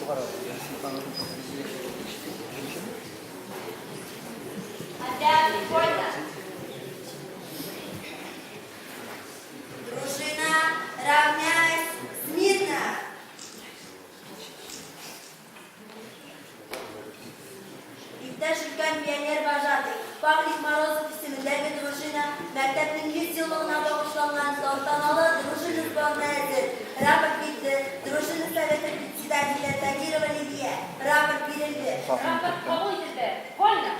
Отряд вольно. Дружина, равняйсь, смирно! Иптәш өлкән пионер вожатый Павлик Морозов исемендәге дружина мәктәпнең 100 еллыгына багышланган тантаналы дружина сборына әзер. Рапорт бирде дружина советы председателе Тагирова Лилия. Рапорт бирелде. Рапорт кабул ителде. Вольно.